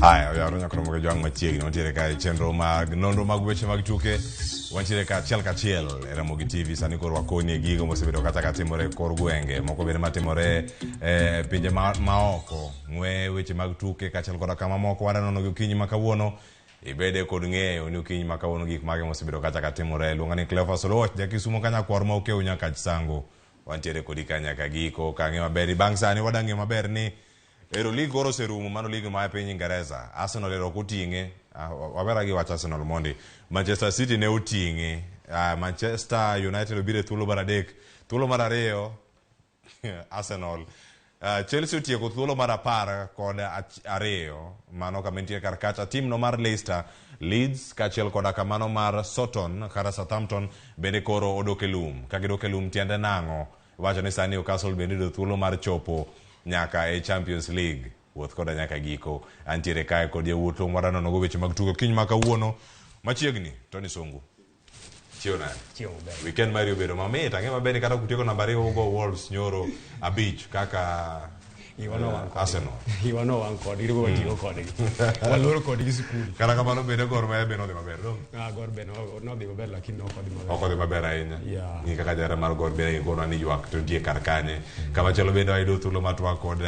Haya, oyawre nyakromo gi jwang' machiegni wantiere ka e chenro mag nonro mag weche mag tuke. Wantiere ka achiel kachiel e Ramogi TV. Sani koro wakoni e gigo mosebedo kata ka timore e kor gwenge, moko bende matimore e pinje maoko. Ng'we weche mag tuke kaachiel koda kama moko wadwa gi okinyi ma kawuono. Ibede kod ng'eyo ni okinyi ma kawuono gik mage mosebedo kacha ka timore. Luonga ni Cleophas Oluoch, jakisumo ka nyakwar ma okew nyaka Chisango. Wantiere kodi ka nyaka giko. Kang'e maber, bang' sani wadang'eyo maber ni Ero league koro oserumo, mano league ma piny Ingereza. Arsenal ero ok oting'e. Ah, wawera gi wach Arsenal mondi. Manchester City ne oting'e. Ah, Manchester United obiro e thuolo mar adek. Thuolo mar ariyo Arsenal. Chelsea otieko thuolo mar 12 mano kama entie kar kacha. Team no mar Leicester, Leeds kaachiel koda kamano mar Soton kata Southampton bende koro odok e lum. Ka gidok e lum tiende nang'o? Iwacho ni sani Newcastle bende yudo thuolo mar chopo nyaka e Champions League. Wuoth koda nyaka giko. Antiere kae kod yawuot Luo mwadwa nono go weche mag tugo kiny ma kawuono. Machiegni, Tony Sungu. Chiew nade? Chiew maber. Weekend mari obedo mamit. Ang'e maber ni kata kutieko namba 2 ugo Wolves nyoro 5 kaka Iwa nowang' kodgi. Arsenal. Iwa nowang' kodgi, riwo watiyo kodgi. Waluoro kodgi sikul. Kata kamano bende Gor Mahia be nodhi maber. Dong? Ah, Gor be nodhi maber lakini ok odhi maber. Ok odhi maber ahinya. Yeah. Ng'i kaka jara mar Gor bende gikonwa ni ywak to nitie kar kanye. Kama chielo bende wayudo thuolo mar twak kod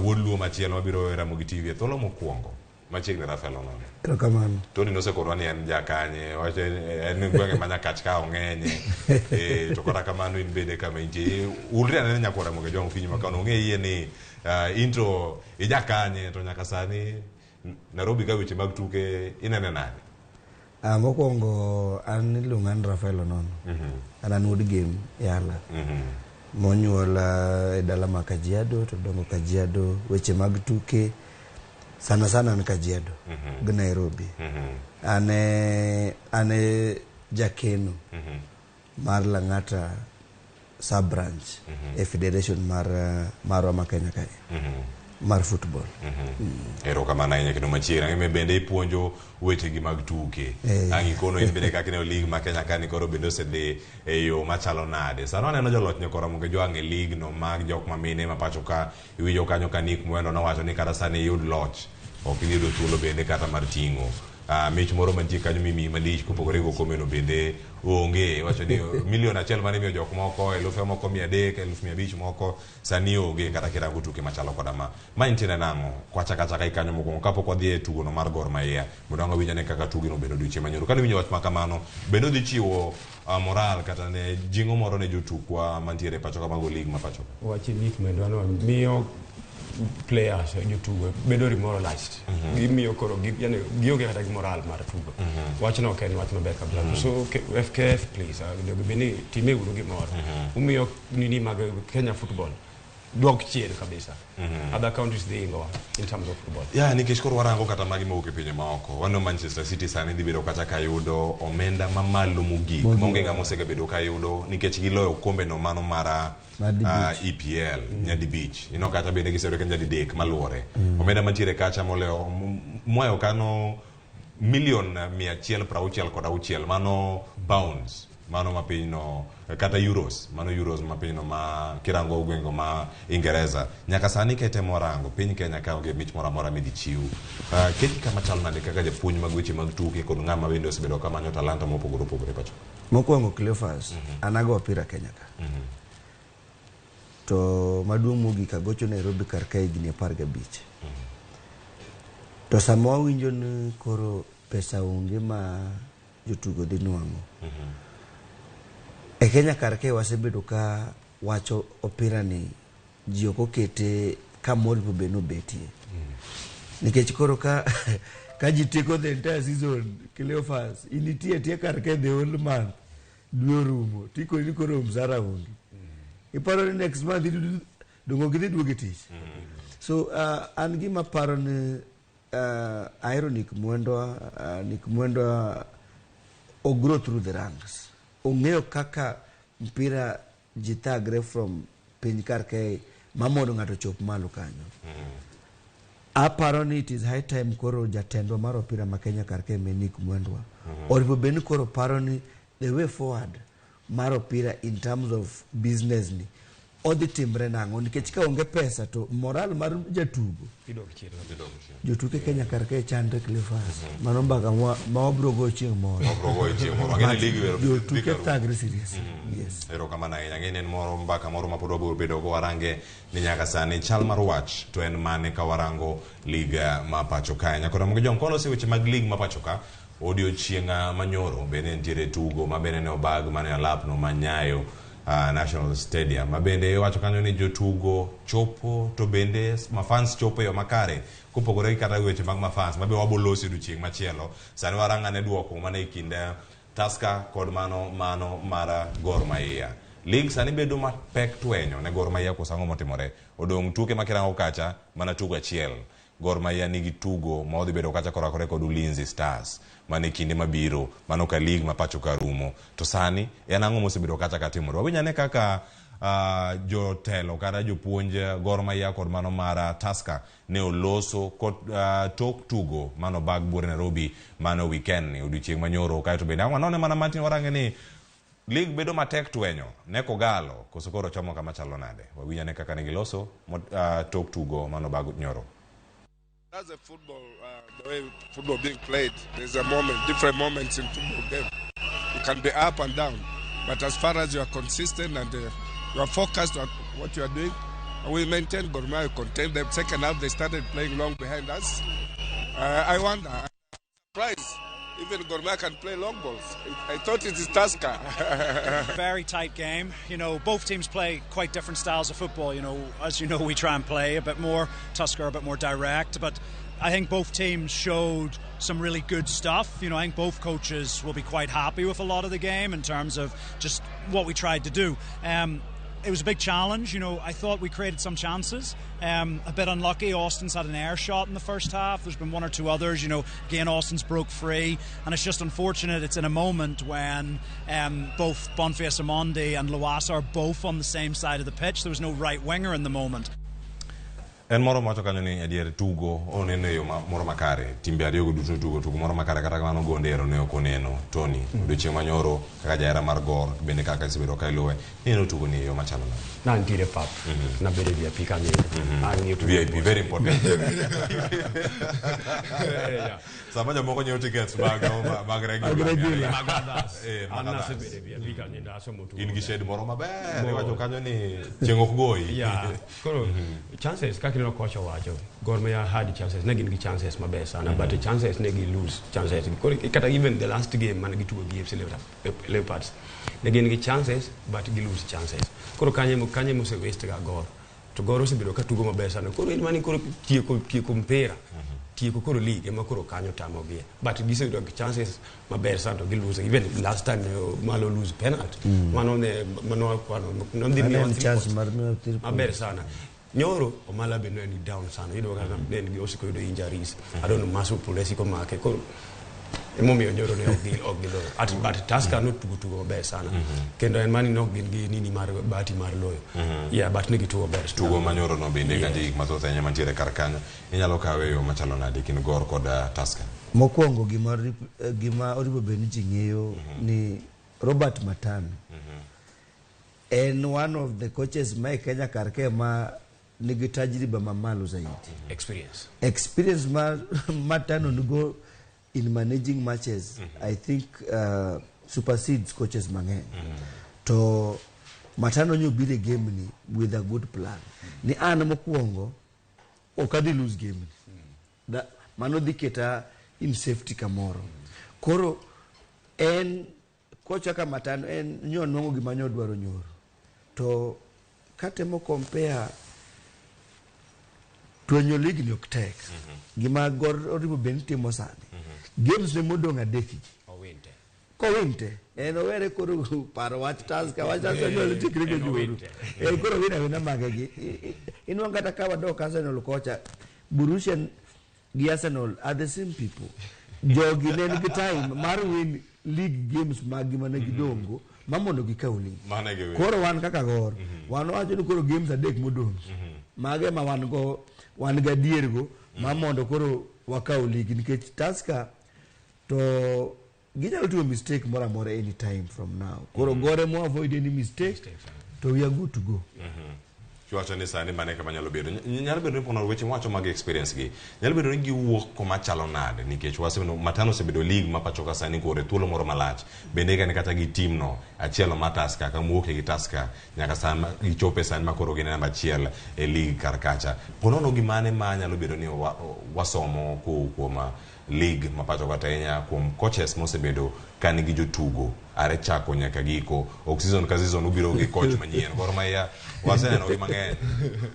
wuod Luo machielo mabiro e Ramogi TV e thuolo mokwongo. Machiegni Rafael Onono. Erokamano. Tony nosekorwa ni en jakanye, wacho en gwenge ma Nyakach ka ong'enye. To kata kamano in bende kama intie. Ulri anene nyakwar Ramogi Ojwang' okinyi ma kawuono. Ong'e iye ni in to ijakanye to nyaka sani Nairobi ka weche mag tuke inene nade? Mokwongo an iluonga ni Rafael Onono. An wuod Gem Yala. Monyuola e dala ma Kajiado to dongo Kajiado. Weche mag tuke sana sana an Kajiado gi Nairobi. An e jakeno mar Lang'ata sub branch e federation mar marwa ma Kenya kae mar football. Erokamano ahinya kendo machiegni. Ang'e bende ipuonjo weche gi mag tuke. Ang' ikono in bende kaka ineno league ma Kenya ka ni koro bende osedhi e yo machalo nade. Sano aneno joloch nyaka Ramogi Ojwang' e league no mag jok ma mine ma pacho ka. Iwinjo kanyo ka Nick Mwendo nowacho ni kata sani iyud loch ok idhi yudo thuolo bende kata mar ting'o mich moro mantie kanyo mimiyi malich kopogore gi okombe no bende onge. Iwacho ni milion 1 mane imiyo jok moko, elufe moko 300, 500,000 moko sani onge kata kirango tuke machalo koda ma. Ma intiere nang'o? Kwachaka achaka ikanyo mokwongo kapok wadhi e tugono mar Gor Mahia mondo ang' wawinj ane kaka tugino obedo odiochieng' manyoro. Kane iwinjo wach ma kamano, bende odhi chiwo moral kata ne jing'o moro ne jotukwa mantiere e pacho ka mago league ma pacho ka? Wach Nick Mwendwa no miyo players jotugo bedo demoralized. Gimiyo koro yani gionge kata gi moral mar tugo. Wachno ok en wach maber kabisa. So FKF please, onego bed ni time uru gimoro. Umiyo nini mag Kenya football dok chien kabisa. Other countries dhi ingowa in terms of football. Ya, nikech koro warango kata magi mawuok e pinje maoko. Waneno Manchester City sani dhi bedo kacha ka yudo omenda mamalo mogik. Maonge ng'ama osegabedo ka yudo nikech giloyo okombe no mano mar EPL nyadibich. Ineno kacha bende giseyudo ka nyadidek maluwore. Omenda mantiere kacha molewo mwayo kano milion 166 mano pounds mano ma pinyno kata euros mano euros ma pinyno ma kirango gwenge ma Ingereza nyaka sani ketemo rango piny Kenya ka onge mich moro amora midhi chiw. Keti kama chalo nade kaka japuonj mag weche mag tuke kod ng'ama bende osebedo ka manyo talanta mopogore opogore pacho? Mokwongo Cleophas, an ago opira Kenya ka. To maduong' mogik agocho Nairobi kar ka higni 15. To sama wawinjo ni koro pesa onge ma jotugo dhi nwang'o. E Kenya kar kae wasebedo ka wacho opira ni ji ok okete kama onego bed ni obetie. Nikech koro ka ji tieko the entire season, Cleophas, in itie atia kar kae the whole month, dwe orumo, tikoni ni koro msara onge. Iparo ni next month donge ok idhi duogo e tich. So an gima paro ni ahero Nick Mwendwa, Nick Mwendwa o grow through the ranks. Ong'eyo kaka mpira ji thagre from piny kar kae ma mondo ng'ato ochop malo kanyo. Aparo ni it is high time koro jatendwa mar opira ma Kenya kar kae Nick Mwendwa. Onego bed ni koro paro ni the way forward mar opira in terms of business ni. Odhi timre nang'o nikech ka onge pesa to moral mar jatugo Idok chien. Jotuke Kenya kar kae chandre Cleophas. Mano mbaka ma wabro go chieng' moro. Wabro goyo chieng' moro. Ang'e ni ligi wero dhi Jotuke ka rumo. thagre seriously. Yes. Erokamano ahinya. Ang'e ni en moro mbaka moro ma pod wabiro bedo go warange ni nyaka sani chal mar wach to en mane ka warango lig ma pacho ka. Nyakora Ramogi Jong kolose weche mag lig ma pacho ka odiochieng' manyoro bende nitiere tugo ma bende ne obag mane alapno ma Nyayo National Stadium ma bende iwacho kanyo ni jotugo chopo to bende mafans chopo e yo makare kopogore gi kata weche mag mafans ma be wabo loso e odiochieng' machielo. Sani warang ane duoko mana e kind Tusker kod mano mar Gor Mahia. League sani bedo mapek twenyo ne Gor Mahia koso ang'o motimore? Odong' tuke ma kirango kacha mana tugo achiel. Gor Mahia nigi tugo ma odhi bedo kacha korakore kod Ulinzi Stars mane kinde mabiro mano ka league ma pacho ka rumo. To sani en ang'o mosebedo kacha ka timore? Wawinj ane kaka jotelo kata jopuonj Gor Mahia kod mano mar Tusker ne oloso tok tugo mano bag buore Nairobi mano weekend ni odiochieng' manyoro. Kaeto bende ang' wanone mana matin warange ni league bedo matek twenyo ne Kogalo koso koro chomo kama chalo nade. Wawinj ane kaka ne giloso tok tugo mano bag nyoro. That's a football, the way football being played. There's a moment, different moments in football game. You can be up and down, but as far as you are consistent and you are focused on what you are doing, we maintain Gor Mahia, contain them. Second half, they started playing long behind us. I wonder, I'm surprised. Even Gor Mahia can play long balls. I thought it is Tusker. Very tight game. You know, both teams play quite different styles of football. You know, as you know, we try and play a bit more. Tusker a bit more direct. But I think both teams showed some really good stuff. You know, I think both coaches will be quite happy with a lot of the game in terms of just what we tried to do. It was a big challenge. You know, I thought we created some chances. A bit unlucky. Austin's had an air shot in the first half. There's been one or two others. You know, again, Austin's broke free. And it's just unfortunate it's in a moment when both Bonface Omondi and Lwasa are both on the same side of the pitch. There was no right winger in the moment. En moro mawacho kanyo ni adier tugo oneno e yo moro makare. Timbe ariyo go duto tugo tugo moro makare kata kamano gonde ero ne ok oneno. Tony, odiochieng' manyoro kaka jahera mar Gor bende kaka isebedo ka iluwe, ineno tugo ni e yo machalo nade? Na nitiere pap. Nabedo e VIP kanyo. Ang'iyo tugo. VIP, very important. Yeah. Sama jomoko nyiewo tickets mag regular. Mag regular. Mag others. Mag An others. nasebedo e VIP kanyo asomo tugo. In gi shed moro maber, Moro. iwacho kanyo ni chieng' ok goyi. Yeah. Koro chances kaka ineno kocha owacho, Gor Mahia had chances, ne gin gi chances maber sana, but the chances ne gi lose chances. Koro kata even the last game mane gitugo gi AFC Leopards, ne gin gi chances but gi lose chances. Koro kanye mose waste ga Gor. To Gor osebedo ka tugo maber sana. Koro en mani koro tieko mpira. Tieko koro league ema koro kanyo tamogie. But gisebedo gi chances maber sana to gi lose. Even last time Malo lose penalty. Mano ne mano kwano no dhi Mano miyo en three chance points. mar miyo three Maber points. sana. Nyoro Omala be ne ni down sana. Iyudo kaka ne en gi osiko yudo injuries. I don't know muscle pull esiko make. Koro emomiyo nyoro ne ok gi loyo. But Tusker notugo tugo maber sana. Kendo en mani nok gin gi nini mar bahati mar loyo. Yeah, but ne gitugo maber. Tugo manyoro no bende Yeah. kata gik mathoth ahinya mantiere kar kanyo. Inyalo kawe e yo machalo nade kind Gor kod Tusker? Mokwongo gima oripo bed ni ji ng'eyo ni Robert Matano en one of the coaches ma e Kenya kar kae ma nigi tajriba mamalo zaidi. Experience. Experience ma Matano nigo in managing matches, I think supersedes coaches mang'eny. To Matano nyo biro e game ni with a good plan. Ni an mokwongo ok adhi lose game ni. Mano dhi keta in safety kamoro. Koro en kocha ka Matano en nyo nwang'o gima nyo dwaro nyoro. To katemo compare twenyo league ni ok tek. Gima Gor oripo bed ni timo sani. Games ne modong' adek gi. Owin te. Kowin te. En owere koro paro wach Tusker, wach Tusker nyalo tikre go En joru. owin te. En koro win awina mage gi. Inwang' kata ka wadok Arsenal kocha, Borussia gi Arsenal are the same people. Jogi ne nigi time mar win league games mag gi mane gidongo ma mondo gikaw league. Mane giwin. Koro wan kaka Gor, wan wacho ni koro games adek modong'. Mage ma wan go, wan gadier go ma mondo koro wakaw league nikech Tusker to ginyalo timo mistake moro amora any time from now. Koro Gor ema avoid any mistake. To we are good to go. Kiwacho ni sani mane kama nyalo bedo, nyalo bedo ni pono weche mwacho mag experience gi nyalo bedo ni giwuok kuma chalo nade, nikech wasebedo Matano osebedo league ma pacho ka sani koro e thuolo moro malach, bende kane kata gi team no achiel ma Tusker kamuoke gi Tusker nyaka sama gichope sani ma koro gin e namba achiel e league kar kacha. Ponono gimane ma nyalo bedo ni wasomo kowuok kuom league ma pacho ka, ahinya kuom coaches mosebedo ka nigi jotugo are chako nyaka giko, ok season ka season ubiro gi coach manyien. Gor Mahia waseneno gi mang'eny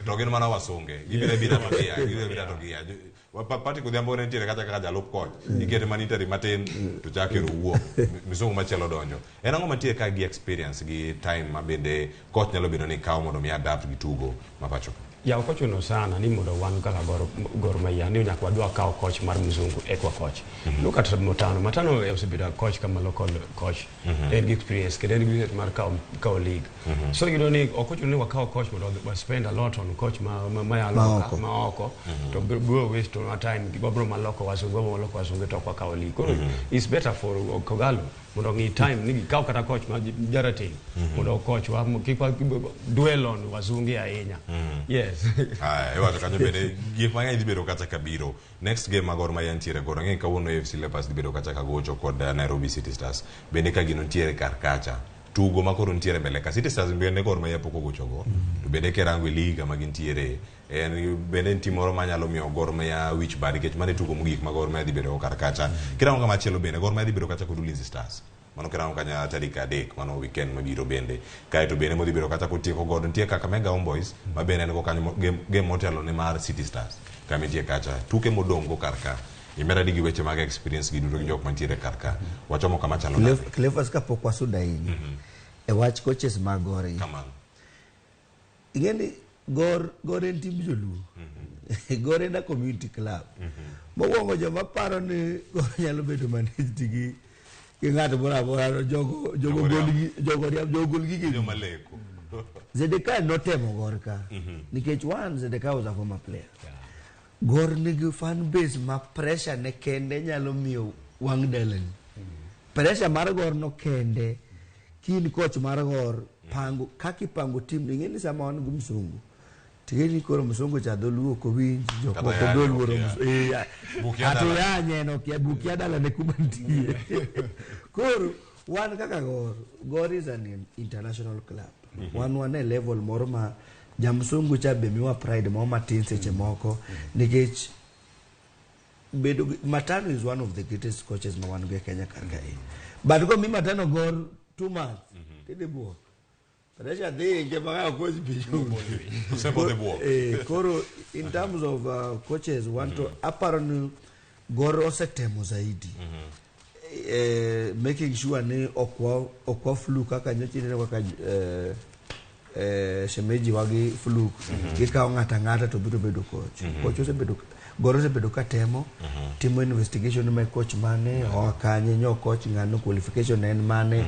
to gin mana wasunge, gibiro abira to gia, gibiro abira to gia. Patrick Odhiambo ne nitiere kacha kaka jalup coach, ikete mana interim matin to chak ero wuok, misungu machielo donjo. En ang'o mantie ka gi experience gi time ma bende coach nyalo bedo ni kawo mondo mi adapt gi tugo ma pacho ka? Ya, ok ochuno sana ni mondo wan kaka Gor Mahia ni nyaka wadwa kawo coach mar mzungu ekwa coach. Look at Matano. Matano osebedo coach kama local coach. En gi experience kendo en gi experience mar kawo league. So you don't need, ok ochuno ni wakaw coach mondo wa spend a lot on coach ma ya Ma loka oko. Ma oko to bro waste on our time, wabro maloko wasungu, wabro maloko wasungu to ok wakawo league. Koro it's better for Kogalo mondo ong'i time ni gikaw kata coach ma jarateng' mondo coach wa, kik wa dwell on wazunge ahinya. Yes. Aya, iwacho kanyo bende gik mang'eny dhi bedo kacha kabiro next game ma Gor Mahia nitiere godo. Ang'e kawuono AFC Leopards dhi bedo kacha kagocho kod Nairobi City Stars, bende ka gino nitiere kar kacha tugo ma koro nitiere mbele ka City Stars bende Gor Mahia pok ogochogo, to bende kirango e liga ma gintiere en bende en team moro manyalo miyo Gor Mahia wich bar, nikech mano e tugo mogik ma Gor Mahia dhi bedo go kar kacha. Kirango kama chielo bende Gor Mahia dhi bedo kacha kod Ulinzi Stars, mano kirango kanya tarik 3, mano weekend mabiro bende. Kaeto bende modhi bedo kata kotieko godo nitie Kakamega Homeboys ma bende en go kanyo game motelo ne mar City Stars kama nitie kacha tuke modong' go kar ka. Imeradi gi weche mag experience gi duto gi jok mantiere kar ka, wachomo kama chalo nade? Cleophas, kapok wasudo ahinya e wach coaches mag Gor gi. Kamano. Ing'e ni Gor en team joluo. Gor en a community club. Mokwongo joma paro ni Gor nyalo bedo managed gi ng'ato moro amora to jogo Jogo gol gi jogo riambo, jogo gol gige. Joma leko. Zedekiah notemo Gor ka. Nikech one, Zedekiah was a former player. Gor nigi fan base ma pressure ne kende nyalo miyo wang' dalani. Pressure mar Gor no kende, kin coach mar Gor, pango, kaka ipango team, ing'e ni sama wan gi msungu, ting'e ni koro msungu cha dholuo ok owinj, jok Kata moko yanye be oluoro okia. Bukia ato dala. yanye en okia, bukia dala ne kuma nitie. Koro, wan kaka Gor, Gor is an international club. Wan e level moro ma jamsungu cha be miwa pride moro matin seche moko, nikech bedo Matano is one of the greatest coaches ma wan go e Kenya kar kae. But komi Matano Gor 2 months, tidhi buok. Pressure dhi inge ma coach bi. Osembo dhi buok. Koro in terms of coaches, wan to aparo ni Gor osetemo zaidi. Making sure ni okwa fluke kaka nyocha ineno kaka shemeji wagi fluke, gikawo ng'ato ang'ata to biro bedo coach. Coach osebedo, Gor osebedo ka temo timo investigation ma coach mane oa kanye, nyo coach ng'ano, qualification en mane,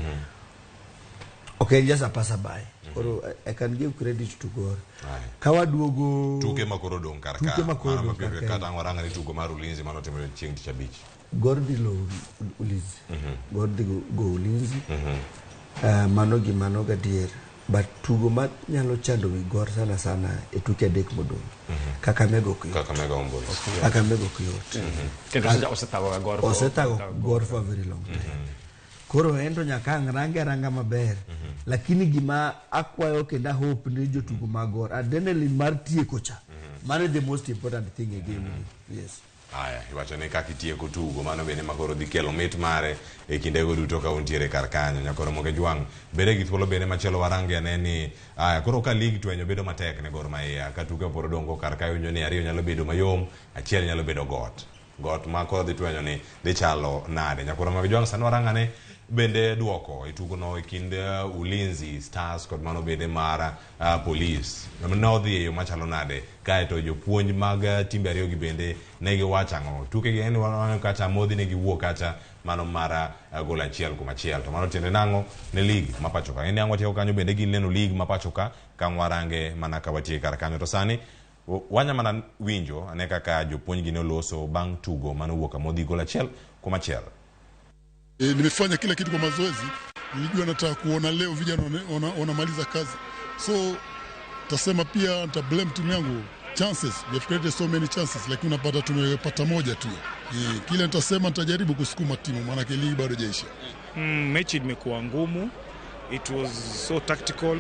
ok en just a passerby. Koro I can give credit to Gor. Aye. Ka waduogo tuke ma koro odong' kar ka, Tuke ma koro mano odong' kar mapiyo kae. kata ang' warang ni tugo mar Ulinzi manotimore chieng' tich abich. Gor dhi lo Ulinzi. Gor dhi go Ulinzi. Mano gimano gadier. But tugo ma nyalo chando wi Gor sana sana e tuke adek modong'. Kakamega ok yot. Kakamega Homeboys. Kakamega ok yot. Kendo osethago ga Gor Osethago Gor for a very long time. Koro en to nyaka ang' range aranga maber. Lakini gima akwayo kendo hope ni jotugo mag Gor, adrenaline mar tieko cha. Mano e the most important thing e game ni. Yes. Aya, iwacho ni kaka itieko tugo mano bende ma koro dhi kelo mit mare e kindego duto ka untiere kar kanyo. Nyakoro Moge Jwang' bede gi thuolo bende machielo warange ane ni aya koro ka league twenyo bedo matek ne Gor Mahia ka tuke pod odong' kar ka, iwinjo ni ariyo nyalo bedo mayom, achiel nyalo bedo got got ma koro dhi twenyo ni dhi chalo nade. Nyakoro Moge Jwang', sani warang ane bende duoko e tugono e kind Ulinzi Stars kod mano bende mar Police nodhi e yo machalo nade, kaeto jopuonj mag timbe ariyo gi bende ne giwacho ang'o? Tuke gi en waneno kacha modhi ne giwuok kacha mano mar gol 1-1, to mano tiende nang'o ne league ma pacho ka? En ang' watieko kanyo bende gi neno league ma pacho ka ka warange mana ka watie kar kanyo, to sani wanya mana winjo ane kaka jopuonj gi noloso bang' tugo manowuok amodhi gol 1-1. E, nimefanya kila kitu kwa mazoezi. Nilijua nataka kuona leo vijana wanamaliza kazi. So tasema pia nita blame timu yangu, chances we have created so many chances, lakini unapata tumepata moja tu. Kile nitasema nitajaribu kusukuma timu, maana ligi bado haijaisha. Mechi imekuwa ngumu, it was so tactical,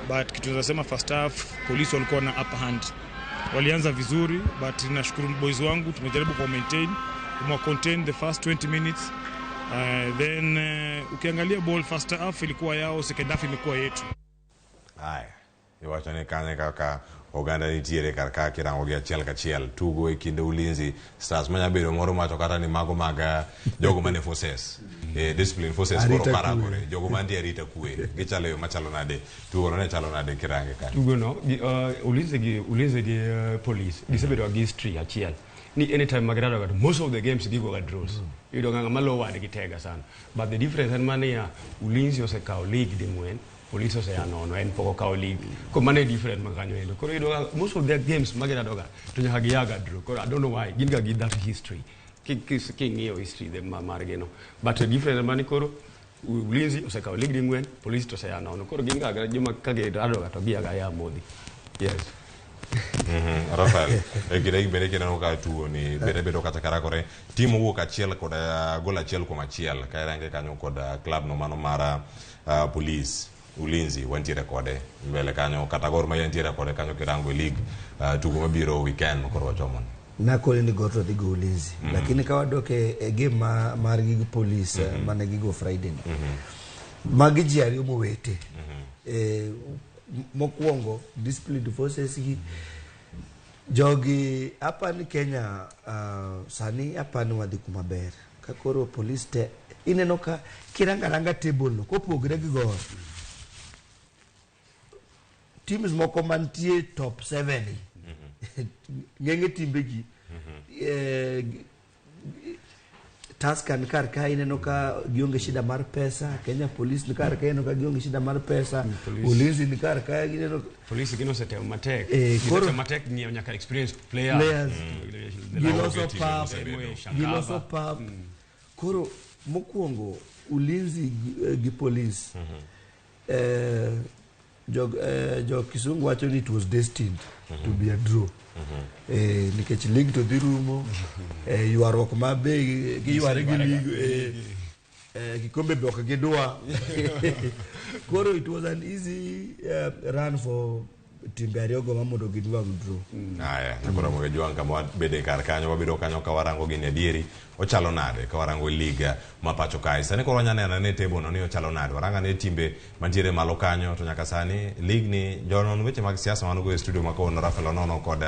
but kitu nasema first half Polisi walikuwa na upper hand, walianza vizuri, but nashukuru boys wangu, tumejaribu ku maintain, tumewa contain the first 20 minutes. Then ukiangalia ball, first half ilikuwa yao, second half imekuwa yetu. Aya, iwacho ni kanye kaka oganda nitiere kar ka kirango gi achiel kachiel tugo e kind Ulinzi Stars manya bedo moro macho kata ni mago mag jogo mane forces, discipline forces koro Arita karangore jogo mantie arita kwe gichalo e yo machalo nade? Tugo no ne chalo nade kirange kanyo? Tugo no gi, Ulinzi gi Police gisebedo gi history achiel ni anytime magirado ga, most of the games gigo ga draws. Iyudo ga ng'ama lowo wadgi tega sana, but the difference en mana niya, Ulinzi osekawo league ding'wen, Police osea nono, en pok okawo league. Koro mano e difference ma kanyo endo. Koro iyudo ga most of their games magirado ga to nyaka giyaga draw. Koro I don't know why gin ga gi that history. King'iyo history the margi no, but the difference mani koro Ulinzi osekawo league ding'wen, Police to osea nono. Koro gin ga joma ka girado ga to giyaga ya modhi, yes. Rafael, e kinde gi bende kineno ka tugo ni bende bedo kata karakore tim owuok achiel kod gol 1-1 ka irange kanyo kod club no mano mar Police. Ulinzi wantiere kode mbele kanyo kata Gor Mahia nitiere kode kanyo kirango e league, tugo mabiro weekend ma koro wachomo ni. Nakoni ni Gor to dhi go Ulinzi, lakini ka wadok e game margi gi Police mane gigo Friday ni, magi ji ariyo mowete. Mokwongo disciplined forces gi jogi apani Kenya, sani apani wadhi kuma ber ka koro Police te ineno ka kiranga ranga table no kopogre gi Gor, teams moko mantie top 7 ng'enge timbe gi, Tusker ni kar ka ineno ka gionge shida mar pesa, Kenya Police ni kar ka ineno ka gionge shida mar pesa, Police. Ulinzi ni kar ka ineno. Polisi gin osetemo matek. Eh, Gisetemo matek ng'iewo nyaka experienced players. Players. Giloso timbe pap, mosebedo. giloso pap. Koro mokwongo Ulinzi gi Police, jo Kisungu wacho ni it was destined to be a draw, nikech league to dhi rumo, ywaruok ma be giyware gi league, kikombe be ok gidwa. Koro it was an easy run for timbe ariyogo ma mondo gidwang' draw. Aya, nyakoro moge jwang' kama wabede kar kanyo, wabedo kanyo ka warango gini adieri ochalo nade ka warango liga ma pacho kae sani. Koro wanya neno ane table no ni ochalo nade, warang ane timbe mantiere malo kanyo. To nyaka sani league ni jonon weche mag siasa wan go e studio ma kawuono, Rafael Onono kod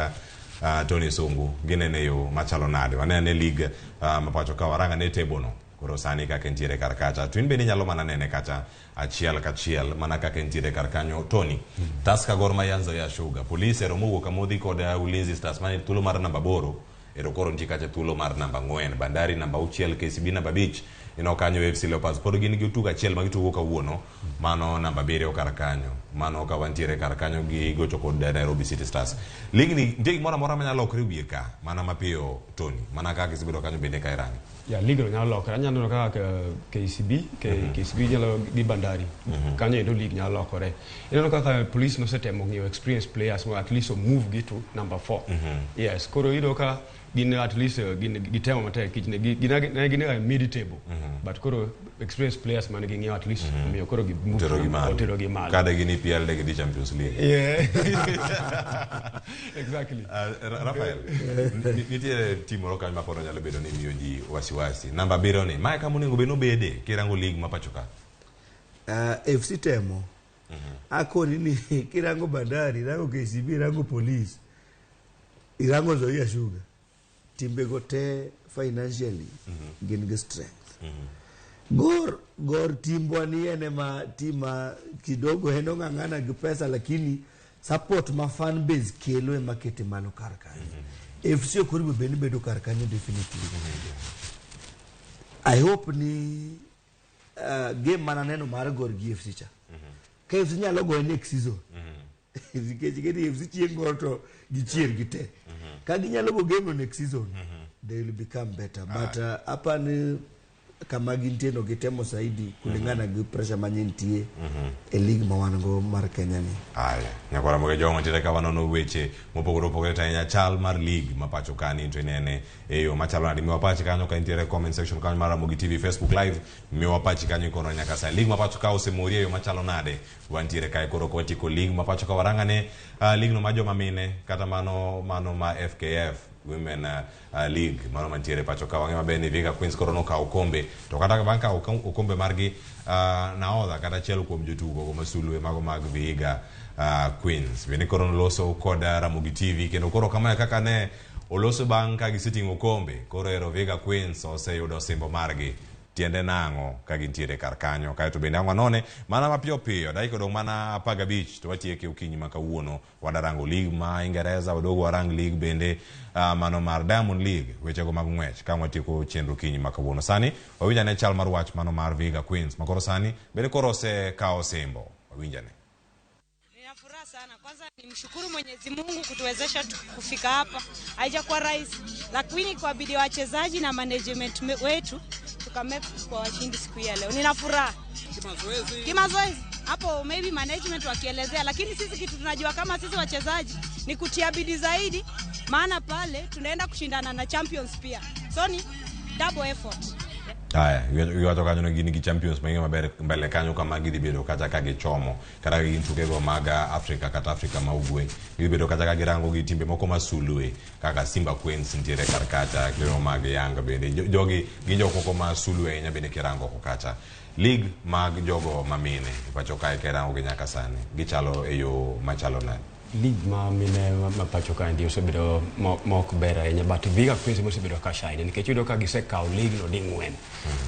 Tony Sungu, ginene yo machalo nade. Wane ane league ma pacho ka, warang ane table no koro sani kaka entiere kar kacha. To in bende inyalo mana nene kacha achiel kachiel mana kaka entiere kar kanyo. Tony, Tusker, Gor Mahia, Nzoia Sugar, Police ero mowuok amodhi kod Ulinzi Stars mane thuolo mar namba 8 ero koro nitie kacha thuolo mar namba 4, Bandari namba 6, KCB namba 5. Ineno kanyo AFC Leopards pod gin gi tugo achiel ma gitugo kawuono, mano namba 7 kar kanyo. Mano ka wantiere kar kanyo gi gocho kod Nairobi City Stars. League ni nitie gimoro amora manyalo lokore wiye ka mana mapiyo, Tony, mana kaka isebedo kanyo bende ka irange? Ya, league no nyalo lokore. Anyalo neno kaka KCB, KCB nyalo gi Bandari kanyo endo league nyalo lokore. Ineno kaka Police nosetemo ng'iewo experienced players mo at least move gi to number 4. Yes, koro iyudo ka gin at least gin gitemo matek kich ne ne gin e mid table, but koro experienced players mane ging'iewo at least omiyo koro gi move Otero gi malo. Otero gi malo. Kade gin EPL de gidhi Champions League. Yeah, exactly. Rafael, nitie tim moro kanyo ma pod onyalo bedo ni miyo ji wasiwasi. Namba 7 ni, mae kama onego bed nobede kirango league ma pacho ka. FC temo akoni ni kirango Bandari, irango KCB, irango Police, irango Nzoia Sugar, timbego te financially gin gi strength. Gor timbwa ni en ema tima kidogo en ong'ang'ana gi pesa, lakini support ma fan base kelo ema kete malo kar kanyo. FC ok onego bed ni bedo kar kanyo definitely. I hope ni game mana neno mar Gor gi FC cha ka FC nyalo goye next season, nikech gedi FC chieng' moro to gichier gi te ka ginyalo go game no next season, they will become better. But apani Kama gintie no gitemo zaidi kulingana gi pressure manye nitie e league ma wan go mar Kenya ni. Aya, nyakwara moge jong'o ntiere ka wanono weche mopogore opogore to ahinya chal mar league ma pacho kani to inene e yo machalo nade. Miwa pachi kanyo ka nitiere comment section kanyo mar Ramogi TV Facebook live, miwa pachi kanyo ikono nyaka sa league ma pacho ka osemori e yo machalo nade. Wantiere kae koro kwatieko league ma pacho ka warang'ane league no ma joma mine kata mano mano ma FKF Women League mano mantiere pacho ka. Wang'e maber ni Vihiga Queens koro nokawo okombe to kata bang' kawo okombe margi nahodha kata achiel kuom jotugo go masulwe mago mag Vihiga Queens bende koro noloso kod Ramogi TV kendo koro kamae kaka ne oloso bang' ka giseting'o okombe koro ero Vihiga Queens oseyudo osimbo margi tiende nang'o ka gintiere kar kanyo. Kaeto bende ang' wanone mana mapiyo piyo dakika odong' mana 15 to watieke okinyi ma kawuono. Wadarango league ma Ingereza, wadogo warang league bende mano mar Diamond League, wechego mag ng'wech ka watieko chenro kinyi ma kawuono. Sani wawinj ane chal mar wach mano mar Vihiga Queens ma koro sani bende koro osekawo osimbo. Wawinj ane. Nina furaha sana. Kwanza nimshukuru Mwenyezi Mungu kutuwezesha kufika hapa. Haijakuwa rahisi, lakini kwa bidii ya wachezaji na management wetu tukamake kwa washindi siku hii ya leo. Nina furaha. Kimazoezi. Kimazoezi. Hapo maybe management wakielezea, lakini sisi kitu tunajua kama sisi wachezaji ni kutia bidii zaidi, maana pale tunaenda kushindana na champions pia. So ni double effort. Aya, iwacho kanyo ni gin gi champions mang'eny maber mbele kanyo kama gidhi bedo kata ka gichomo kata ka gin tukego mag Afrika kata Afrika ma ugwe gidhi bedo kata ka girango gi timbe moko masulwe kaka Simba Queens nitiere kar kacha kendo mag Yanga bende jogi gin jok moko ma sulwe ahinya bende kirango oko kacha. League mag jogo mamine e pacho kae kirango gi nyaka sani gichalo e yo machalo nade? League ma mine ma pacho kaendi osebedo ma ok ber ahinya, but Vihiga Queens mosebedo ka shine nikech iyudo ka gisekawo league no ding'wen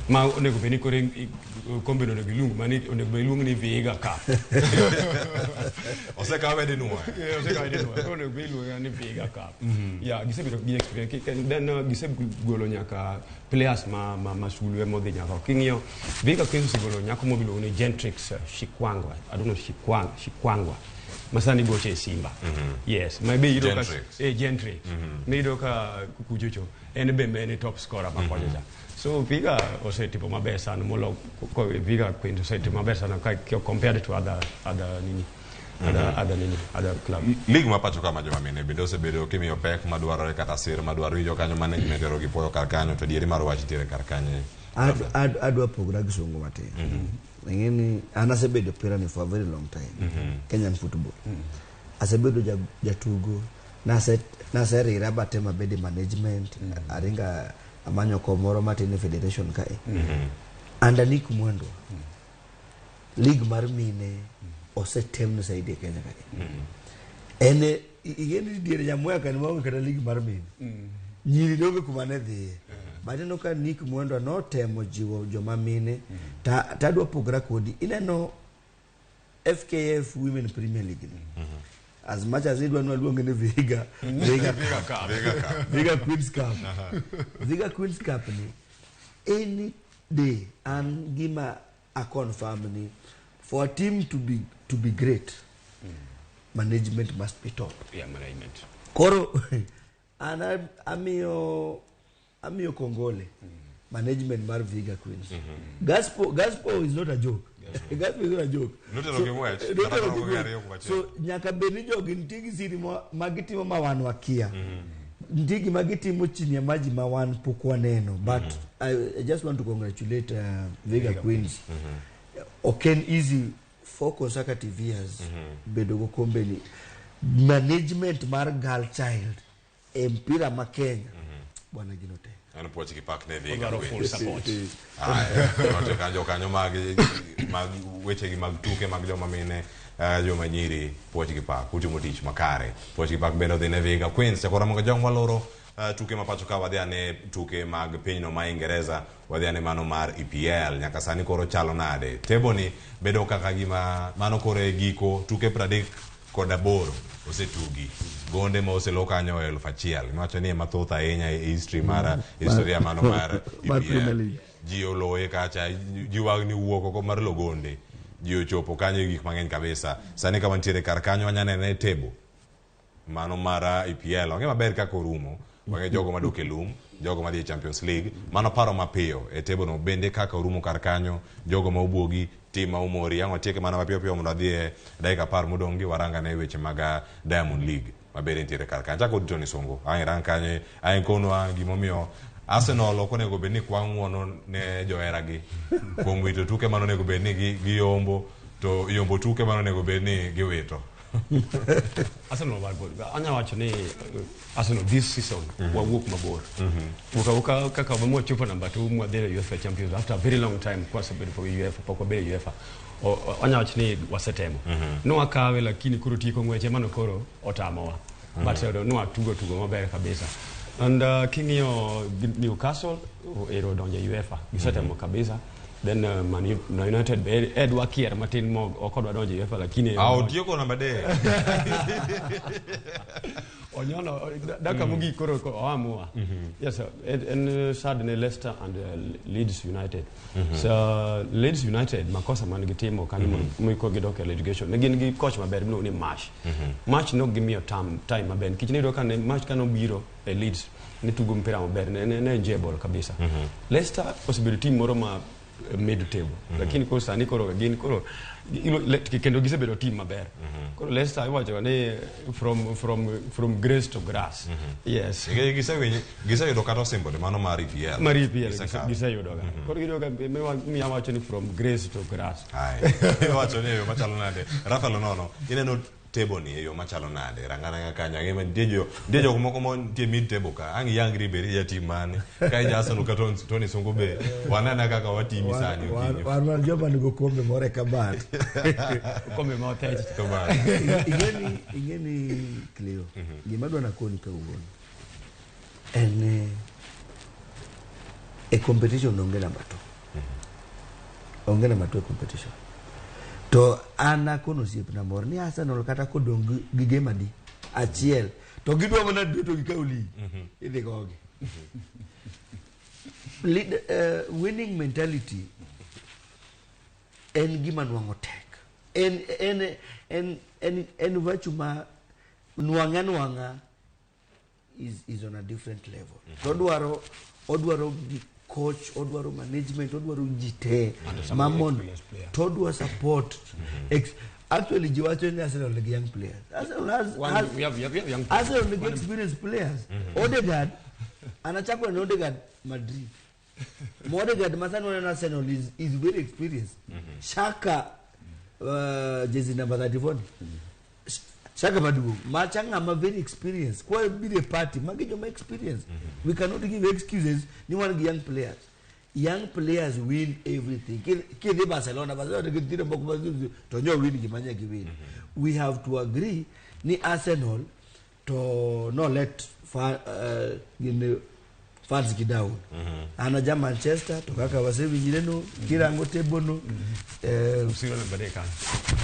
ma onego bed ni koro kombe no onego iluong mani onego bed iluong ni Vihiga Cup. Osekawe dinwoya. Osekawe dinwoya, koro onego bed iluonge ni Vihiga Cup. Yeah, gisebedo gi experience then gisegolo nyaka players ma sulwe modhi nyaka king'iyo Vihiga Queens osegolo nyako mobiluongo ni Gentrix Shikwangwa, I don't know, Shikwangwa masani goche e Simba. Yes, ma be iyudo ka Gentrix. Gentrix. Miyudo ka kuchocho en be en e top scorer ma kocha cha. So Vihiga osetimo maber sana molo Vihiga Queens osetimo maber sana ka compared to other nini other nini other club. League ma pacho ka ma joma mine bende osebedo kimiyo pek madwarore kata sir madwarore winjo kanyo management ero gipuoyo kar kanyo to dieri mar wach nitiere kar kanyo. Adwa pogra gi sungu matin. Ing'e ni an asebedo pira ni for a very long time. Kenyan football. Asebedo jatugo. Naserira batemo abede management. Aringa amanyo kom moro matin e federation kae. Under Nick Mwendwa. League mar mine osetem zaidi e Kenya kae. En ing'e ni diere Nyamweya ka ne waonge kata league mar mine. Nyiri ne onge kuma ne dhiye. But ineno ka Nick Mwendwa notemo jiwo joma mine ta tadwa pogra kodi ineno FKF Women Premier League ni. As much as idwa ni waluonge ni Vihiga Cup. Vihiga Cup. Vihiga Queens Cup. Vihiga Queens Cup ni any day an gima a confirm ni for a team to be great, management must be top. Yeah, management. Koro an amiyo kongole management mar Vihiga Queens. Gaspo is not a joke. Gaspo is not a joke. Notelo gi ng'wech, eh, kata notelo gi koro ng'wech. ariyo kuom achiel. So nyaka bed ni jogi nitie gi siri ma gitimo ma wan wakia. Nitie gima gitimo chini ya maji ma wan pok waneno. But I just want to congratulate Vihiga Queens. Ok en easy 4 consecutive years bedo go kombe ni. Management mar girl child e mpira ma Kenya. Bwana gino tek. En puoch gi pak ne Vihiga Odwaro full Queens. support. Aya, wacho ka jokanyo mag wechegi mag tuke mag joma mine joma nyiri puoch gi pak utimo tich makare. Puoch gi pak bende odhi ne Vihiga Queens. Chakora mogo jong waloro tuke ma pacho ka wadhi ane tuke mag pinyno ma Ingereza, wadhi ane mano mar EPL nyaka sani koro chalo nade table ni bedo kaka gima mano koro e giko tuke 38 osetugi gonde ma oselo kanyo 1000 iwacho ni ema thoth ahinya e history mar historia mano mar Mar Premier EPL League. Ji oloye kacha ji wagni wuok oko mar logonde ji ochopo kanyo e gik mang'eny kabisa. Sani ka wantiere kar kanyo wanya nene e table mano mar EPL wang'e maber kaka orumo. Wang'e jogo madok e lum. Jogo madhi e Champions League. Mano paro mapiyo e table no bende kaka orumo kar kanyo, jogo ma obuogi, tim ma umori, ang' watieke mana mapiyo piyo mondo adhi e dakika 10 modong' gi warangane weche mag Diamond League mabende nitiere kar kanyo. Chako Tony Songo, ang' irang kanyo, ang' ikonwa gimomiyo Arsenal ok onego bed ni kwa ng'uono ne joheragi kuom wito tuke mane onego bed ni giyombo to yombo tuke mane onego bed ni giwito. Arsenal war good. Anya wacho ni Arsenal this season wawuok mabor. Wuok awuoka kaka mwachopo namba 2 mwadhi e UEFA Champions after a very long time kwa sababu pok UEFA pok wabedo e UEFA. Anya wacho ni wasetemo. Nwakawe lakini koro tieko ng'weche mano koro otamowa. But nwatugo tugo maber kabisa. And king'iyo Newcastle ero donjo e UEFA. Gisetemo kabisa. Then Man United be edwa kier matin mo ok odwa donjo e UEFA lakini Ah, otieko namba 3. Onyono dakika mogik koro oamua. Yes, en sad ne Leicester and Leeds United. So Leeds United makosa man gitimo kanyo miko gidok e relegation. Ne gin gi coach maber miluongo ni March. March nok gimiyo time maber nikech niyudo ka ne March kanobiro e Leeds ne tugo mpira maber ne enjoy ball kabisa. Leicester osebedo team moro ma mid table. Lakini koro sani koro gin koro kendo gisebedo team maber. Koro Leicester iwacho ni from grace to grass. Yes. Giseyudo kata osimbo mano mar EPL. Mar EPL giseyudo ga. Koro giyudo ka miya wacho ni from grace to grass. Ai. Iwacho ni e yo machalo nade? Rafael Onono, ineno table ni e yo machalo nade? Rangana kanyo, ang'e nitie jok moko ma nitie mid table ka. Ang' iyangri be ja team mane? Ka ija Arsenal ka Tony Songo be. Wanana kaka watimi sani okinyi. Wan joma nigi okombe moro e kabat. Okombe ma othech. To bang'. Ing'eni Cleo, gima adwa nakoni kawuono en e competition onge namba 2. Onge namba 2 e competition. To an akono osiepna moro ni Arsenal kata kodong' gi game adi achiel to gidwa mana duto gikaw league idhi gogi. Winning mentality en gima nwang'o tek. En virtue ma nwang'a nwang'a is on a different level. To odwaro gi coach, odwaro management, odwaro ji te to odwa support. Actually ji wacho ni Arsenal nigi young players. Arsenal has, has we have young players. Arsenal nigi experienced players. Odegaard anachako na Odegaard Madrid. Odegaard masani waneno Arsenal is very experienced. Shaka jersey number 34. Shaka maduong' macha ng'ama very experienced. Kwa biro e party magi joma experienced. We cannot give excuses ni wan gi young players. Young players win everything. Kidhi Barcelona nigi nyithindo moko ma to nyo win gima nye gi win. We have to agree ni Arsenal to no let fans gi down. An aja Manchester to kaka wasewinjre no kirango table no Usiro namba 3 kanyo.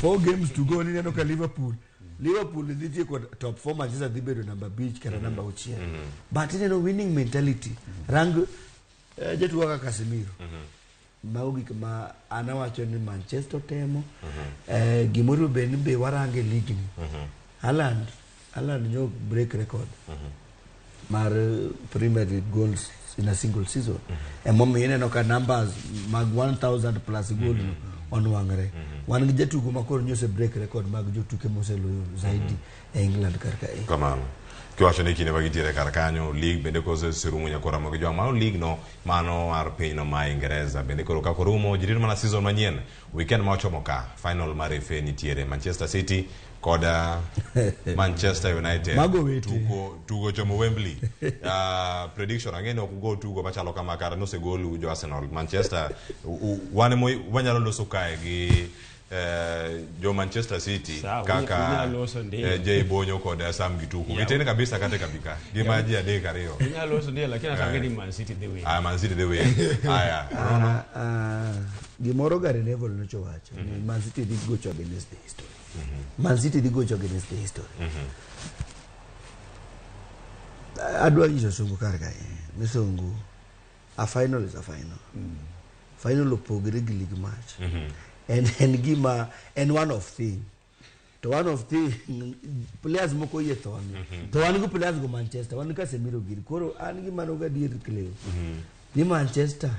4 games to go nineno ka Liverpool dhi tieko top 4, Manchester dhi bedo namba 5 kata namba 6. But ineno winning mentality. Rang jatugo kaka Casemiro. Mago gik ma an awacho ni Manchester temo. Gimoro be ni be warange league ni. Haaland nyo break record mar Premier League goals in a single season. Emomiyo ineno ka numbers mag 1000 plus goal no onwang're. Wan gi jatugo ma koro nyose break record mag jotuke moseloyo zaidi e England kar kae. Kamano. Kiwacho ni kinde ma gintiere kar kanyo, league bende koserumo nyaka Ramogi Jwang'. Mano league no, mano mar pinyno ma Ingereza. Bende koro kaka orumo, ji rito mana season manyien. Weekend ma ochomo ka, final mar FA nitiere Manchester City kod Manchester United. Mago wete. Tugo chomo Wembley. Prediction ang'e ni ok ugo tugo machalo kama kara nosegolu jo Arsenal. Manchester wan wanyalo loso kae gi jo Manchester City kaka Jay Bonyo kod Sam Gituku. Gitene kabisa kate kabika. Gima ji 3 2. Unyalo loso ndiyo lakini atange ni Man City the way. Man City the way. Aya. Gimoro Gary Neville nochowacho ni Man City dhi gocho against the history. Man City dhi gocho against the history. Adwa nyiso Songo kar kae. Ni Songo, a final is a final. Final opogre gi league match. En gima en one of thing. To one of the players moko oyie thone. To wan gi players go Manchester, wan gi Casemiro giri. Koro an gi mano gadier Cleo. Ni Manchester,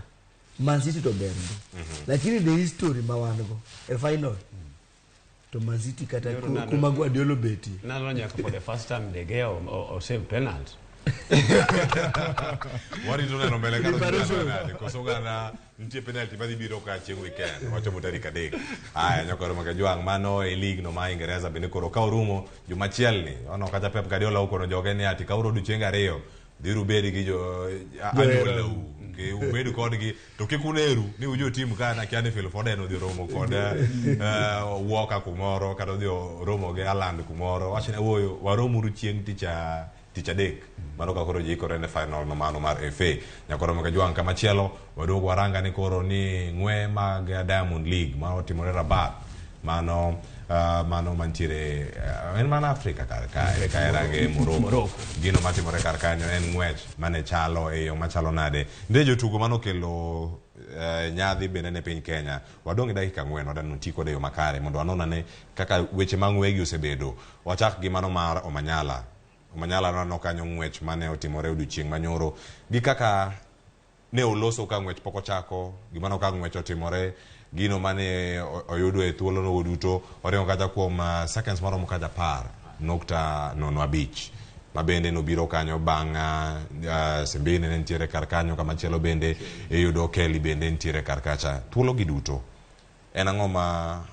Man City to ber ndi. Lakini the history ma wan go e final. To Man City kata Yoro nano- kuma Guardiola obetie. Nalo nyaka for the first time De Gea o save penalty. Warito neno mbele kata odhi nade. Koso gana nitie penalty madhi biro ka chieng' weekend. Wachopo tarik 3. Aya nyakoro Makajwang' mano e league no ma Ingereza bende koro ka orumo jumachiel ni ono kata Pep Guardiola okono joge ni ati ka uro odiochienge 2 dhiuru ubed gi jo anyuolau Ke ubed kodgi to kik uneru ni ujo tim ka nakia ni Phil Foden odhi romo kod Walker kumoro kata odhi romo gi Haaland kumoro wachne wuoyo waromuru chieng' tich adek mano ka koro ji ikore ne final no mano mar FA nyakoro Makajwang' kamachielo waduogo waranga ni koro ni ng'we mag Diamond League ma otimore Rabat mano mano mantiere en mana Afrika kar kae kaerange Morocco gino matimore kar kanyo en ng'wech mane chalo e yo machalo nade nitie jotugo manokelo nyadhi bende ne piny Kenya wadong' gi dakika 4 wadwa ti kode e yo makare mondo wanon ane kaka weche mag ng'wegi osebedo wachak gi mano mar Omanyala Omanyala naneno kanyo ng'wech mane otimore odiochieng' manyoro gi kaka ne oloso ka ng'wech pok ochako gimano ka ng'wech otimore gino mane oyudo e thuolo no duto oringo kata kuom seconds maromo kata 10.05 ma bende nobiro kanyo bang' Simbine ne nitiere kar kanyo kamachielo bende iyudo Kelly bende nitiere kar kacha thuolo gi duto en ang'o ma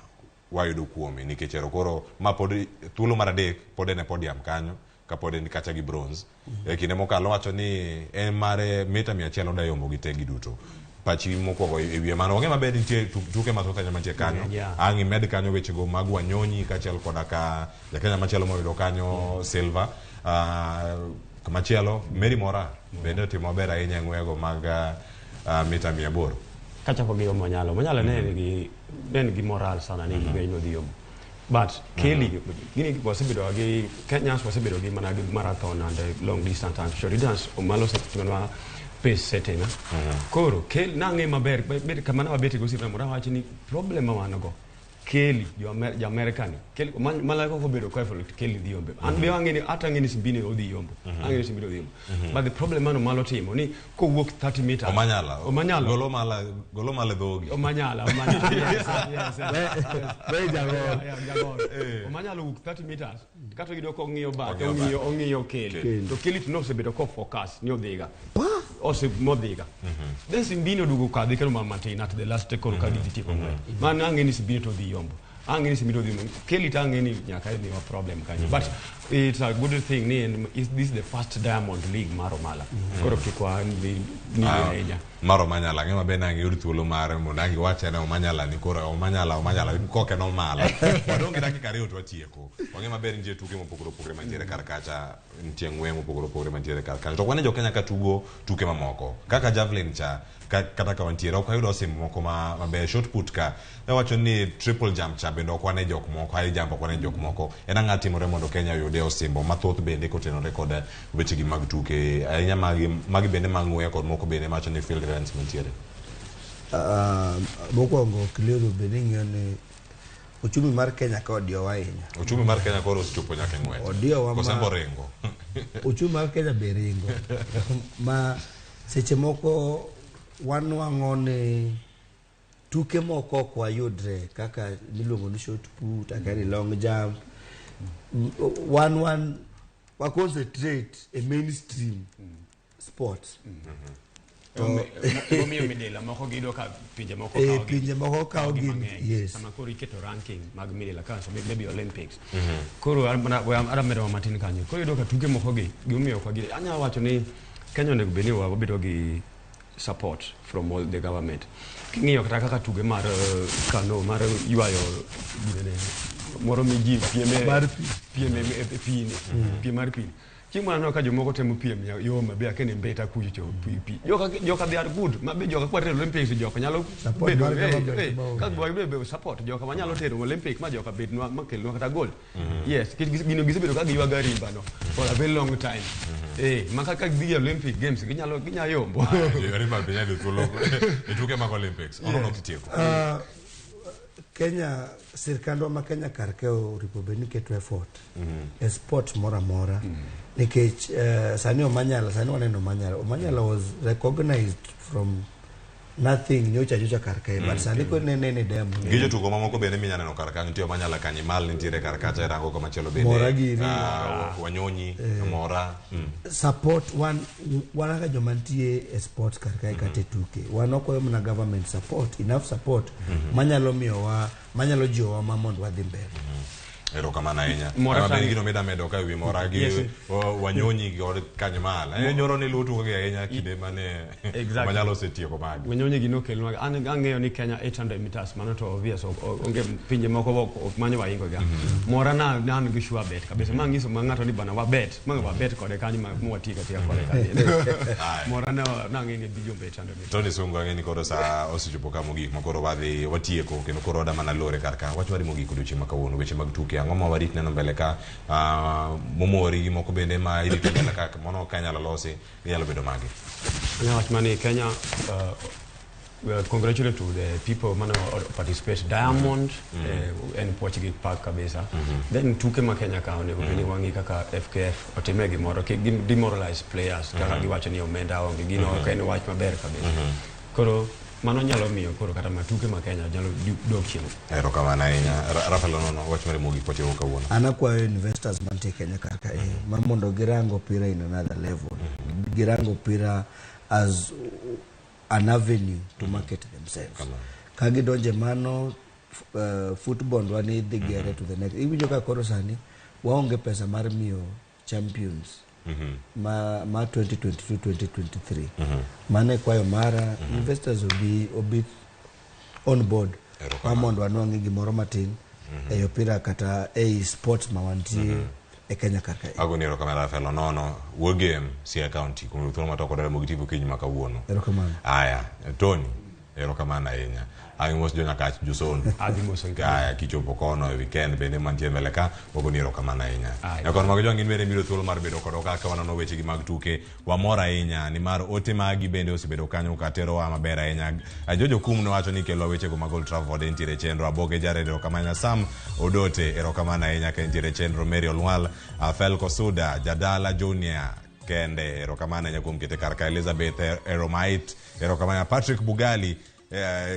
wayudo kuome nikech ero koro ma pod thuolo mar 3 pod en e podium kanyo kapod en kacha gi bronze e kinde mokalo wacho ni en mare mita 100 oda yombo gi tegi duto pachi mokwongo e wiye mano wang'e maber nitie tuke mathoth ahinya mantie kanyo ang' imed kanyo wechego mag Wanyonyi kaachiel koda ka jakenya machielo moyudo kanyo silver kamachielo Mary Mora bende otimo maber ahinya e ng'wego mag mita 800 Kachako gi Omanyala, Omanyala ne en gi moral sana ni ng'eny nodhi yombo. But Kelly, gini wasebedo gi Kenyans wasebedo gi mana gi marathon and long distance and short distance Omalo osetimona pace setting. Koro Kelly nang'e maber bed kama ne wabete go osiepna moro awacho ni problem ma wan go Kelly jo America ni Kelly mana koko obedo careful Kelly dhi yombe. An be ang'e ni ata ang'e ni Simbine odhi yombo. Ang'e ni Simbine odhi yombo. But the problem mano Omalo timo ni kowuok 30 meters. Omanyala. Omanyala. Golo mala dhogi. Omanyala, Omanyala. Yes. We jagoro. Yeah, jagoro. Omanyala owuok 30 meters. Kata oyudo kong'iyo bathe, ong'iyo ong'iyo Kelly. To Kelly to nosebedo ko focus ni odhiga. Ose modhiga. Then Simbine oduogo kadhi kendo matin at the last koro ka gidhi tieko ng'wech. Mano ang'e ni Simbine to dhi yombo. Ang'e ni Simbine odhi yombo. Kelly to ang'e ni nyaka miwa problem kanyo. But it's a good thing ni en is this the first Diamond League mar Omala. Koro kik wa ni ahinya. Mar Omanyala ang'e maber ni ang' iyud thuolo mar mondo ang' iwache ne Omanyala ni koro Omanyala Omanyala koke no Omala wadong' gi dakika 2 to watieko wang'e maber nitie tuke mopogore opogore mantiere kar kacha nitie ng'we mopogore opogore mantiere kar kanyo to ok wane jo Kenya ka tugo tuke mamoko kaka javelin cha kata ka wantiere ok wayudo osimbo moko maber shot put ka wacho ni triple jump cha bende ok wane jok moko high jump ok wane jok moko en ang'a timore mondo Kenya oyude osimbo mathoth bende kotenore kod wechegi mag tuke ahinya magi bende mag ng'we kod moko bende mawacho ni field events mantiere. Mokwongo Cleo bende ing'iyo ni uchumi mar Kenya ka odiyowa ahinya. Uchumi mar Kenya koro osechopo nyaka e ng'wech. Odiyowa ma Kosembo ringo. Uchumi mar Kenya be ringo. Ma seche moko wanwang'o ni tuke moko ok wayudre kaka miluongo ni shot put, kaka ni long jump. Wan wa concentrate e mainstream sports. Momiyo midila moko giyudo ka pinje moko kawo pinje moko kawo gi gin mang'eny. Yes. Sama koro iketo ranking mag midila ka so maybe Olympics. Koro adwa medo matin kanyo. Koro iyudo ka tuke moko gi gimomiyo ok wagi anyalo wacho ni Kenya onego bed ni wabedo gi support from all the government. King'iyo kata kaka tuke mar kano mar ywayo ginene moro mi ji pieme Mar pi. Piem e pi ni piem mar pi. Chieng' moro aneno ka jomoko temo piem yo mabe akia ni mbeta kucho cho pi pi. Joka they are good ma be joka kwa tero Olympics joka nyalo Support bedo mar government ma ka bedo support joka manyalo tero Olympic ma joka bednwa ma kelnwa kata gold. Yes, gino gisebedo ka giywago rimba no for a very long time. Ma kaka gidhi e Olympic Games ginyalo ginya yombo. Rimba be nyalo thuolo e tuke mag Olympics. Ono ok itieko. Kenya sirkandwa ma Kenya kar ka oripo bed ni keto effort e sport moro amora nikech sani Omanyala, sani waneno Omanyala. Omanyala was recognized from nothing nyocha nyocha kar kae, but sani koro nene ni Diamond. Gi jotugo mamoko bende minya neno kar kanyo nitie Omanyala Kanyimal nitiere kar kacha irango kamachielo bende Mora gini. Wanyonyi Mora. Support wan wan kaka joma nitie e sports kar kae kata e tuke, wan okwayo mana government support, enough support manyalo miyowa, manyalo jiwowa ma mondo wadhi mbele. Erokamano ahinya. Mora Ama bende sani- gino mida medo ka ewi Mora gi Yes. Wanyonyi kod Kanyimal. Nyoro ne luwo tuke ahinya kinde mane Omanyala osetieko magi. Wanyonyi gi nokelnwa an ang'eyo ni Kenya 800 meters mano to obvious onge pinje moko ok manyo waingo ga. Mora na an gi sure bet kabisa ma nyiso ma ng'ato ni bana wabet ma wabet kode kanyo ma mwatieko atika kode kanyo. Mora na nang'e ni dhi jombe 800 meters. Tony Sungu ang'e ni koro sa osechopo ka mogik ma koro wadhi watieko kendo koro wada mana lore kar ka. Wach mari mogik odiochieng' ma kawuono, weche mag tuke ang'o ma warit neno mbele ka, momori gi moko bende ma irito mbele ka mono ka inyalo losi ginyalo bedo mage? Anya wach mani Kenya, well, congratulate to the people mane participate Diamond, en puoch gi pak kabisa. Then tuke ma Kenya ka onego bed ni wang'i kaka FKF otime gimoro kik demoralize players kaka giwacho ni omenda onge gino ok en wach maber kabisa. Koro mano nyalo miyo koro kata ma tuke ma Kenya nyalo dok chien. Erokamano ahinya. Rafael Onono, wach mari mogik watieko kawuono. An akwayo investors mantie Kenya kar kae ma mondo girang opira in another level, girang opira as an avenue to market themselves. Ka gidonje mano, football wa ni dhi gere to the next. Iwinjo ka koro sani waonge pesa mar miyo champions ma 2022 2023. Mano e kwayo mara, investors obi on board ma mondo wanwang'e gimoro matin ei opira kata ei sports ma wantie e Kenya kar kae. Agoni erokamano Rafael Onono, wuo game Siaya County kuom yudo thuolo matoko Ramogi TV okinyi ma kawuono. Erokamano. Aya, Tony, erokamano ahinya. Ang' mos jo Nyakach Joson. Adhi moso. Aya, kichopo kono e weekend bende mantie mbele ka, wagoni erokamano ahinya. Aye. Nyakon mag jwang' in bende miyudo thuolo mar bedo kodwa kaka wanono wechegi mag tuke. Wamor ahinya nimar ote magi bende osebedo kanyo ka terowa maber ahinya. Jojo Kum nowacho ni kelwa wechego mag Old Trafford entiere e chenro. Aboke Jared erokamano ahinya. Sam Odote erokamano ahinya ka entiere e chenro. Mary Olwal, Felko Suda, Jadala Junior kende erokamano ahinya kuom kete kar ka. Elizabeth Eromait erokamano. Patrick Bugali,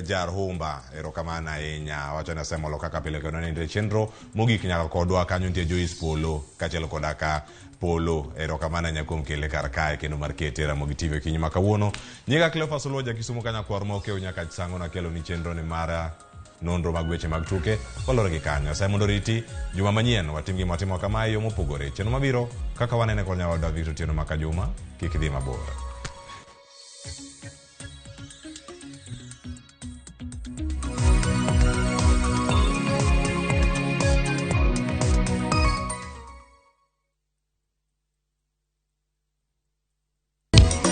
jar humba erokamano ahinya, wacho ni asemolo kaka pile kendo nende chenro mogik nyaka kodwa kanyo nitie Joyce Polo kaachiel koda ka Polo, erokamano ahinya kuom kele kar kae kendo mar kete Ramogi TV okinyi ma kawuono. Nyinga Cleophas Oluoja Kisumu kanyakwar mokeo nyaka sango nakelo ni chenro ni mara nonro mag weche mag tuke walore gi kanyo. Nyasaye mondo oriti juma manyien watim gima watimo kama e yo mopogore chenro mabiro kaka wanene kod nyawadwa Victor Otieno Makajuma. Kik idhi mabor.